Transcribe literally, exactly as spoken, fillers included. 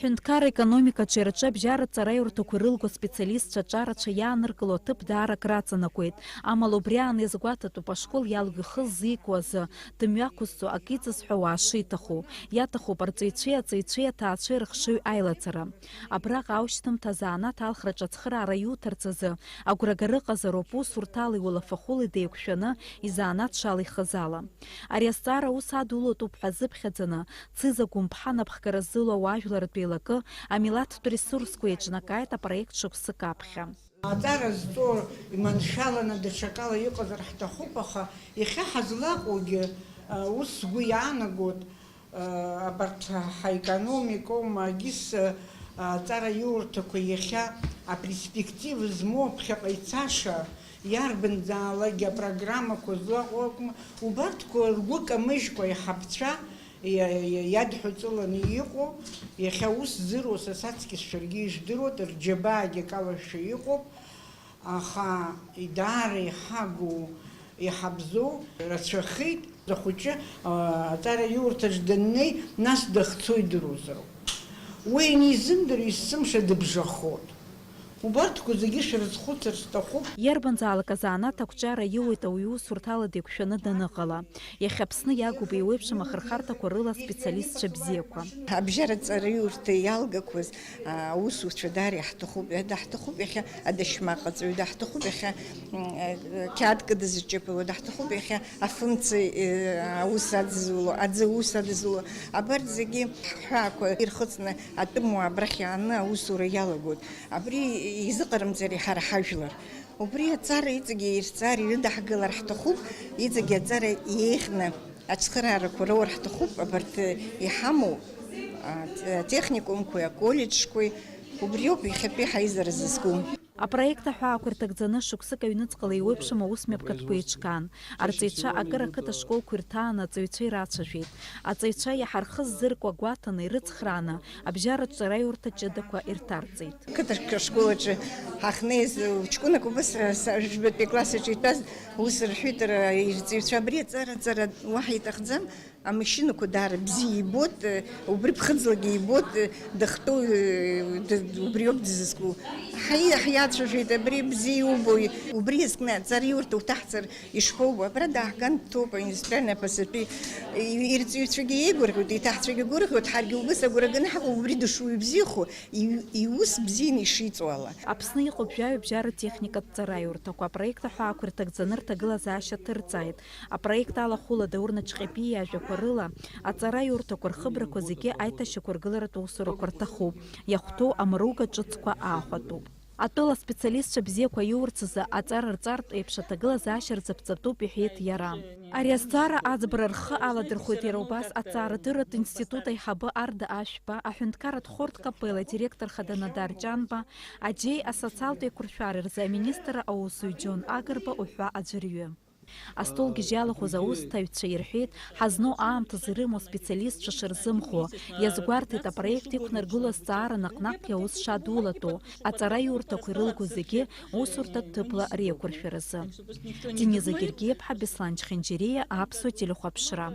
Аҳәынҭқарра аекономикаҿы ирҿы абжьаратә ҵараиурҭақәа ирылго аспециалистцәа аҿарацәа иааныркыло аҭыԥ даара акраҵанакуеит. Амала убри аан иазгәаҭатәуп ашкол иалгахьаз зикуа азы, дымҩақәызҵо ак иҵаз ҳәа уаа шиҭаху. Иаҭахуп арҵаҩцәеи аҵаҩцәеи аҭаацәеи рыхшыҩ аилаҵара. Абраҟа аушьҭымҭа азанааҭ алхраҿы ацхыраара иуҭарц азы агәрагара ыҟазароуп, усурҭалеи уалафахәылеи деиқәшәаны, изанааҭшала ихыз ала. Ари азҵаара аус адулатәуп ҳәа азыԥхьаӡаны, Цыза Гәымԥҳа напхгара зылоу ауаажәларратә еилакы амилаҭтә ресурсқәа еиҿнакааит апроект шықәсык аԥхьа. Аҵара зҵо иманшәаланы даҽакала иҟазар ҳҭахуп, аха иахьа ҳазлаҟоугьы, а, ус сгәы иаанагоит, а, абарҭ ҳаекономикоу, магис, а, аҵараиурҭақәа иахьа аперспектива змоу аԥхьаҟа ицаша, иарбанзаалакгьы апрограммақәа злаҟоу акәым, убарҭқәа ргәы камыжькәа аиҳабцәа иа-, иа-, иадҳәаҵыланы иҟоу, иахьа ус зыруа са саҵкьыс шәаргьы ижәдыруеит, рџьабаагьы акалашәа иҟоуп, аха идаара иҳагу, иҳабзоу рацәахеит. Ахәыҷы, а, аҵараиурҭаҿ даннеи, нас дахцо идыруазароуп. Уи анизымдыр, есымша дыбжахоит. Убарҭқәа зегьы шәрызхәыцыр сҭахуп. Иарбанзаалак азанааҭ ақәҿиара иоуеит ауаҩы усурҭала деиқәшәаны даныҟала. Иахьа Аԥсны иагуп еиуеиԥшым ахырхарҭақәа рыла аспециалистцәа бзиақәа. Абжьаратә ҵараиурҭа иалгақәаз, а, аусуцәа даара иаҳҭахуп, даҳҭахуп иахьа адашьмаҟ аҵаҩы, даҳҭахуп иахьа, м, э, қьаад кыдыз зҿыпыло, даҳҭахуп иахьа афымца, э, аус адызуло, аӡы аус адызуло. Абарҭ зегьы ҳҳәаақәа ирхыҵны атәымуаа абрахь иааны аусура иалагоит. Абри изыҟарымҵари ҳара ҳажәлар? Убри аҵара иҵегьы ирҵар, ирыдаҳгалар ҳҭахуп, иҵегьы аҵара еиӷьны ацхыраарақәа роур ҳҭахуп, абарҭ иҳамоу, а, атехникумқәеи аколлеџьқәеи, убриоуп иахьатәи ҳаизара зызку. Апроект аҳәаақәа ирҭагӡаны шықәсык аҩныҵҟала еиуеиԥшым аус мҩаԥгатәқәа еиҿкаан. Арҵаҩцәа акыр ақыҭа школқәа ирҭааны аҵаҩцәа ирацәажәеит. Аҵаҩцәа иаҳа рхы ззыркуа гәаҭаны, ирыцхрааны, абжьаратә ҵараиурҭа ҷыдақәа ирҭарҵеит. Қыҭа школ аҿы ҳахьнеиз, ҷкәынак убас, са, жәбатәи акласс аҿы итәаз, ус рҳәеит, ра, ирҵаҩцәа, абри аҵара, аҵара уаҳа иҭахӡам, амашьынақәа даара бзиа ибоит, убри ԥхыӡлагьы ибоит, дахьтәоу, д-, убриоуп дызызку. Ҳаи-, ҳиацәажәеит, абри бзиа иубои, убри иазкны аҵараиурҭа уҭаҳҵар ишԥоубо, абра дааҳган дҭоуп, индустриальный аԥасатәи, и-, ирҵаҩцәагьы еигәырӷьоит, иҭаҳцәагьы гәырӷьоит, ҳаргьы убыс агәра ганы ҳаҟоуп, убри дышуаҩ бзиахо, иу-, иус бзианы ишиҵоу ала. Аԥсны иҟоуп жәаҩа абжьаратә техникатә ҵараиурҭақәа, апроект аҳәаақәа ирҭагӡаны рҭагылазаашьа ҭырҵааит. Апроект алахәыла Даур Наҿҟьатәи иажәақәа рыла, аҵараиурҭақәа рхыбрақәа зегьы аиҭашьақәыргыларатә усурақәа рҭахуп, иахәҭоу амруга ҿыцқәа аахәатәуп. Атәыла аспециалистцәа бзиақәа иурц азы аҵара рҵартә еиԥш аҭагылазаашьа рзаԥҵатәуп, иҳәеит иара. Ари азҵаара аӡбара рхы аладырхәеит иара убас аҭҵаарадырратә институт аиҳабы Арда Ашәба, аҳәынҭқарратә хортә капелла адиректор хада Надар Ҷанба, аџьеи асоциалтә еиқәыршәара рзы аминистр аусзуҩ Џьон Агрба уҳәа аӡәырҩы. Астолгьежь иалахәыз аусҭаҩцәа ирҳәеит, ҳазну аамҭазы ирымоу специалистцәа шырзымхо, иазгәарҭеит апроект иқәнаргыло азҵаара наҟ-наҟгьы аус шадулатәу, аҵараиурҭақәа ирылго зегьы усурҭатә ҭыԥла реиқәыршәаразы. Дениза Гергиеԥҳа, Беслан Чхинџьириа, Аԥсуа телехәаԥшра.